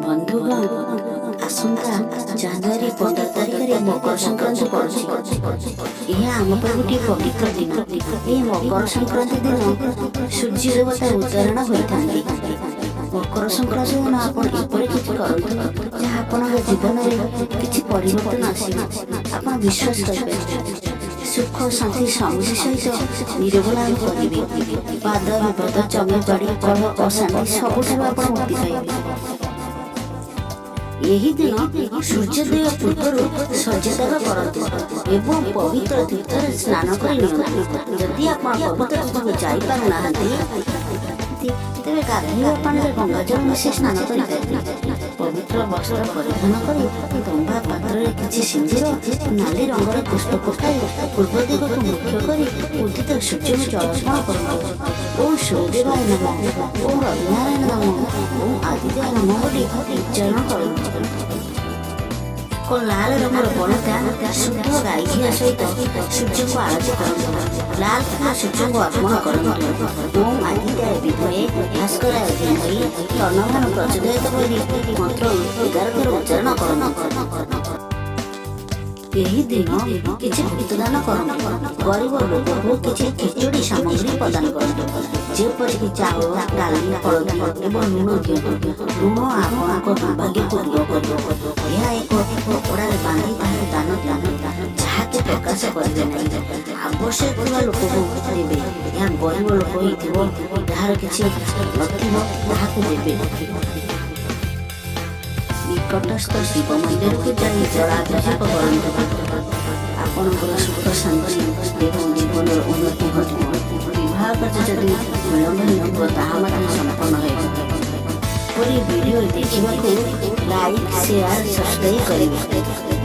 ବନ୍ଧୁଗଣ, ଆସନ୍ତା ଜାନୁଆରୀ 15 ତାରିଖରେ ମକର ସଂକ୍ରାନ୍ତି ପଡୁଛି। ଏହା ଆମ ପାଇଁ ଗୋଟିଏ ପବିତ୍ର ଦିନ। ଏହି ମକର ସଂକ୍ରାନ୍ତି ଦିନ ସୂର୍ଯ୍ୟ ଦେବତା ଉତ୍ତରାୟଣ ହୋଇଥାନ୍ତି। ମକର ସଂକ୍ରାନ୍ତି ଦିନ ଆପଣ ଏପରି କିଛି କରନ୍ତୁ, ଯାହା ଆପଣଙ୍କ ଜୀବନରେ କିଛି ପରିବର୍ତ୍ତନ ଆସିବ। ଆପଣ ବିଶ୍ୱାସ କରିପାରିବେ। ସୁଖ, ଶାନ୍ତି, ସମୃଦ୍ଧି ସହିତ ନିରୋଗ ଲାଭ କରିବେ। ବାଦ ବିବାଦ, ଜମିବାଡ଼ି କଳହ, ଅଶାନ୍ତି ସବୁଠାରୁ ଆପଣ ମୁକ୍ତି ପାଇବେ। ଏହି ଦିନ ସୂର୍ଯ୍ୟୋଦୟ ପୂର୍ବରୁ ଶଯ୍ୟାତ୍ୟାଗ କରନ୍ତୁ ଏବଂ ପବିତ୍ର ତୀର୍ଥରେ ସ୍ନାନ କରି ନିଅନ୍ତୁ। ଯଦି ଆପଣ ପବିତ୍ର ତୀର୍ଥକୁ ଯାଇପାରୁନାହାନ୍ତି, ତେବେ ଗାଧୋଇବା ପାଣିରେ ଗଙ୍ଗାଜଳ ମିଶାଇ ସ୍ନାନ କରିପାରିବେ। ପବିତ୍ର ବସ୍ତ୍ର ପରିଧାନ କରି ତମ୍ବା ପାତ୍ରରେ କିଛି ସିନ୍ଦୁର, ନାଲି ରଙ୍ଗର ପୁଷ୍ପ ପକାଇ ପୂର୍ବ ଦିଗକୁ ମୁଖ କରି ଉଦିତ ସୂର୍ଯ୍ୟଙ୍କୁ ଜଳ ଅର୍ପଣ କରନ୍ତୁ। ଓଁ ସୂର୍ଯ୍ୟଦେବାୟ ନମଃ, ଓଁ ରବିନାରାୟଣ ନମଃ, ଓଁ ଆଦିତ୍ୟାୟ ନମଃ ବୋଲି ଉଚ୍ଚାରଣ କରନ୍ତୁ। ଏକ ଲାଲ ରଙ୍ଗର ବଳକା ଶୁଦ୍ଧ ଗାଈ ଘିଅ ସହିତ ସୂର୍ଯ୍ୟଙ୍କୁ ଆଳତି କରନ୍ତୁ। ଲାଲ ଫୁଲ ସୂର୍ଯ୍ୟଙ୍କୁ ଅର୍ପଣ କରନ୍ତୁ। ଓଁ ଆଦିତ୍ୟାୟ ବିଦ୍ମହେ, ଭାସ୍କରାୟ ଧୀମହି, ତନ୍ନୋ ଭାନୁ ପ୍ରଚୋଦୟାତ ବୋଲି ମନ୍ତ୍ର 11 ଥର ଉଚ୍ଚାରଣ କରନ୍ତୁ। ଏହି ଦିନ କିଛି ଭକ୍ତଦାନ କରନ୍ତୁ। ଗରିବ ଲୋକଙ୍କୁ କିଛି ଖେଚୁଡ଼ି ସାମଗ୍ରୀ ପ୍ରଦାନ କରନ୍ତୁ, ଯେପରିକି ଚାଉଳ, ଡାଲି, ହଳଦୀ ଏବଂ ଲୁଣ ଦିଅନ୍ତୁ। ଲୁଣ ଆପଣଙ୍କ ଦୁର୍ଭାଗ୍ୟକୁ ଦୂର କରିବ। ଏହା ଏକ କପଡ଼ାରେ ବାନ୍ଧି ତାହାକୁ ଦାନ ଦିଅନ୍ତୁ, ଯାହାକି ପ୍ରକାଶ କରିବେ ନାହିଁ। ଆବଶ୍ୟକ ଥିବା ଲୋକକୁ ଦେବେ। ଏହା ଗରିବ ଲୋକ ହେଇଥିବ, ଯାହାର କିଛି ନଥିବ, ତାହାକୁ ଦେବେ। ନିକଟସ୍ଥ ଶିବ ମନ୍ଦିରକୁ ଯାଇ ଜଳାଭିଷେକ କରନ୍ତୁ। ଆପଣଙ୍କର ସୁଖ, ଶାନ୍ତି ଏବଂ ଜୀବନର ଉନ୍ନତି ଘଟିବ। ବିବାହ କାର୍ଯ୍ୟ ଯଦି ବିଳମ୍ବ ହେଉଥିବ, ତାହା ମଧ୍ୟ ସମ୍ପନ୍ନ ହେବ। ଏପରି ଭିଡ଼ିଓ ଦେଖିବାକୁ ଲାଇକ୍, ସେୟାର, ସବସ୍କ୍ରାଇବ୍ କରିବେ।